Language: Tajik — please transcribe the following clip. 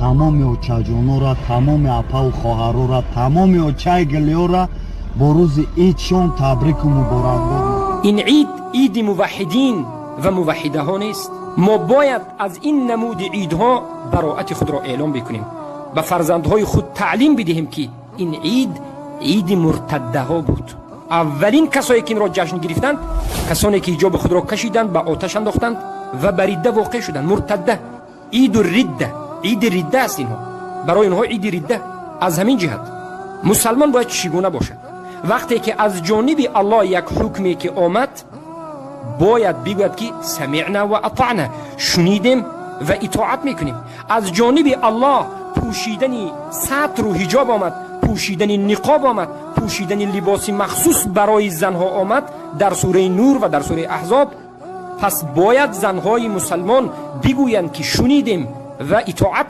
Тамоми очаҷонора, тамоми апаву хоҳарора, тамоми очаи гилиёра бо рӯзи идшон табрику муборакбод. Ин ид иди муваҳҳидин ва муваҳҳидаҳо нест. Мо бояд аз ин намуди идҳо бароати худро эълон бикунем, ба фарзандҳои худ таълим бидиҳем, ки ин ид иди муртаддаҳо буд. Аввалин касое ки инро ҷашн гирифтанд, касоне ки ҳиҷоби худро кашиданд, ба оташ андохтанд ва ба ридда воқеъ шуданд. Муртадда, иду ридда, иди ридда аст. Инҳо барои онҳо иди ридда. Аз ҳамин ҷиҳат мусалмон бояд чӣ гуна бошад? Вақте ки аз ҷониби Аллоҳ як ҳукме ки омад, бояд бигӯяд, ки самиъна ва атаъна, шунидем ва итоат мекунем. Аз ҷониби Аллоҳ пӯшидани сатру ҳиҷоб омад, пӯшидани ниқоб омад, пӯшидани либоси махсус барои занҳо омад дар сураи Нур ва дар сураи Аҳзоб. Пас бояд занҳои мусалмон бигӯянд, ки шунидем ва итоат.